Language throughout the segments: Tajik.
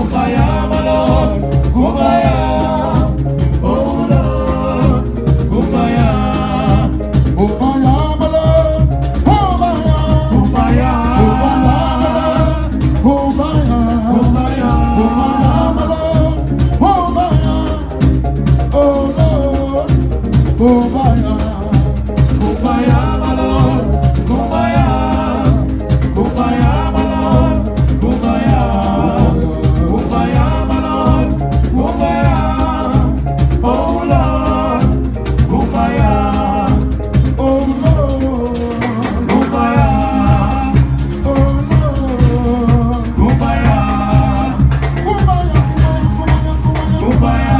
Kumbaya, my Lord, Kumbaya, oh Lord, Kumbaya, Kumbaya, my Lord, Kumbaya, Kumbaya, Kumbaya, my Lord, Kumbaya, Kumbaya, Kumbaya, my Lord, Kumbaya, oh Lord, Kumbaya. Kumbaya, my Lord, Kumbaya, Kumbaya, my Lord, Kumbaya, Kumbaya, my Lord, Kumbaya, oh Lord, Kumbaya, Oh Lord, Kumbaya, oh Lord, Kumbaya, Kumbaya, Kumbaya, Kumbaya,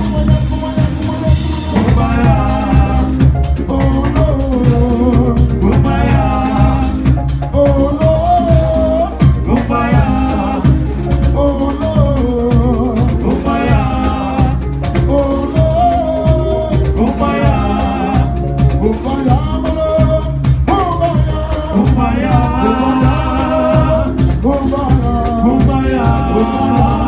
Kumbaya, Kumbaya, Kumbaya, Oh Lord, Kumbaya, oh Lord, Kumbaya, oh Lord, Kumbaya, oh Lord, Kumbaya, Kumbaya, my Lord, Kumbaya, Kumbaya, Kumbaya, Kumbaya, Kumbaya,